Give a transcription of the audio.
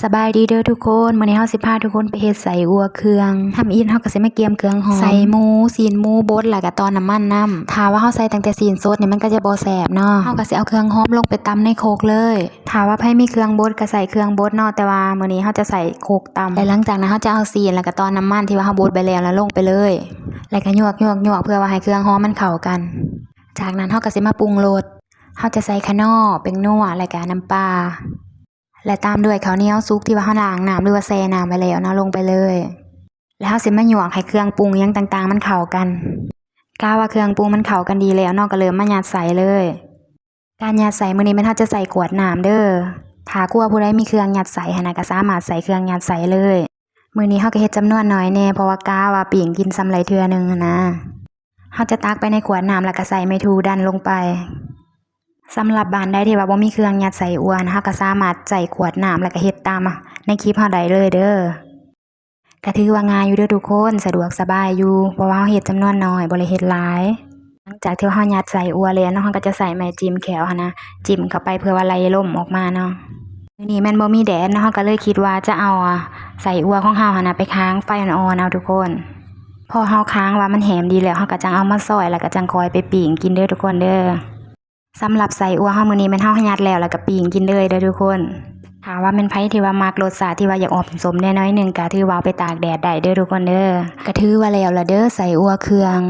ສະບາຍດີເດີທຸກຄົນ, ມື້ນີ້ເຮົາຊິພາທຸກຄົນໄປເຮັດໄສ້ອົ່ວເຄື່ອງ. ທຳອິດເຮົາກໍຊິມາກຽມເຄື່ອງຫອມ, ໃສ່ໝູ, ຊີ້ນໝູບົດ ແລ້ວກໍຕໍ່ນ້ຳມັນນຳ. ຖ້າວ່າເຮົາໃສ່ຕັ້ງແຕ່ຊີ້ນສົດນີ້ ມັນກໍຈະບໍ່ແຊບເນາະ. ເຮົາກໍຊິເອົາເຄື່ອງຫອມລົງໄປຕຳໃນຄົກເລີຍ. ຖ້າວ່າໃຜມີເຄື່ອງບົດກໍໃສ່ເຄື່ອງບົດເນາະ, ແຕ່ວ່າມື້ນີ້ເຮົາຈະໃສ່ຄົກຕຳ. ແລະ ຫຼັງຈາກນັ້ນເຮົາຈະເອົາຊີ້ນ ແລ້ວກໍຕໍ່ນ້ຳມັນທີ່ວ່າເຮົາບົດໄປແລ້ວນະ ລົງໄປເລີຍ ແລ້ວກໍຍວກໆໆ ເພື່ອວ່າໃຫ້ເຄື່ອງຫອມມັນເຂົ້າກັນ. ຈາກນັ້ນເຮົາກໍຊິມາປຸງລົດ. ເຮົາຈະໃສ່ຂະໜໍ່, ແປ້ງນົວ ແລ້ວກໍນ້ຳປາ ແລະ ຕາມດ້ວຍເຂົ້າໜຽວສຸກທີ່ວ່າເຮົາລ້າງນ້ຳ ຫຼືວ່າແຊ່ນ້ຳໄວ້ແລ້ວເນາະ ລົງໄປເລີຍ. ແລ້ວເຮົາຊິມາຍວກໃຫ້ເຄື່ອງປຸງຫຍັງຕ່າງໆມັນເຂົ້າກັນ. ກະວ່າເຄື່ອງປຸງມັນເຂົ້າກັນດີແລ້ວເນາະ ກໍເລີ່ມມາຍັດໃສ່ເລີຍ. ການຍັດໃສ່ມື້ນີ້ແມ່ນເຮົາຈະໃສ່ຂວດນ້ຳເດີ. ຖ້າຄົວຜູ້ໃດມີເຄື່ອງຍັດໃສ່ຫັ້ນນະ ກໍສາມາດໃສ່ເຄື່ອງຍັດໃສ່ເລີຍ. ມື້ນີ້ເຮົາກໍເຮັດຈຳນວນໜ້ອຍແດ່ ເພາະວ່າກະວ່າປີ້ງກິນຊ່ຳໄດ້ເທື່ອໜຶ່ງຫັ້ນນະ. ເຮົາຈະຕັກໄປໃນຂວດນ້ຳ ແລ້ວກໍໃສ່ໄມ້ທູດັນລົງໄປ. ສຳລັບບ້ານໃດທີ່ວ່າບໍ່ມີເຄື່ອງຍັດໄສ້ອົ່ວນະ ເຮົາກໍສາມາດໃຊ້ຂວດນ້ຳ ແລ້ວກໍເຮັດຕາມໃນຄລິບເຮົາໄດ້ເລີຍເດີ. ກໍຖືວ່າງ່າຍຢູ່ເດີທຸກຄົນ, ສະດວກສະບາຍຢູ່ ເພາະວ່າເຮົາເຮັດຈຳນວນໜ້ອຍ ບໍ່ໄດ້ເຮັດຫຼາຍ. ຫຼັງຈາກທີ່ວ່າເຮົາຍັດໄສ້ອົ່ວແລ້ວເນາະ ເຮົາກໍຈະໃຊ້ໄມ້ຈິ້ມແຂ້ວຫັ້ນນະ ຈິ້ມເຂົ້າໄປເພື່ອວ່າໄລ່ລົມອອກມາເນາະ. ມື້ນີ້ແມ່ນບໍ່ມີແດດເນາະ ເຮົາກໍເລີຍຄິດວ່າຈະເອົາໄສ້ອົ່ວຂອງເຮົາຫັ້ນນະ ໄປຄ້າງໄຟອ່ອນໆເອົາທຸກຄົນ. ພໍເຮົາຄ້າງວ່າມັນແຫ້ງດີແລ້ວ ເຮົາກໍຈັ່ງເອົາມາຊອຍ ແລ້ວກໍຈັ່ງຄ່ອຍໄປປີ້ງກິນເດີທຸກຄົນເດີ. ສຳລັບໄສ້ອົ່ວເຮົາມື້ນີ້ແມ່ນເຮົາຍັດແລ້ວ ແລ້ວກໍປີ້ງກິນເລີຍເດີທຸກຄົນ. ຖ້າວ່າແມ່ນໃຜທີ່ວ່າມັກລົດຊາດທີ່ວ່າຢາກອອກສົ້ມໆແດ່ໜ້ອຍໜຶ່ງ ກໍຖືວ່າເອົາໄປຕາກແດດໄດ້ເດີທຸກຄົນເດີ. ກໍຖືວ່າແລ້ວລະເດີ ໄສ້ອົ່ວເຄື່ອງ.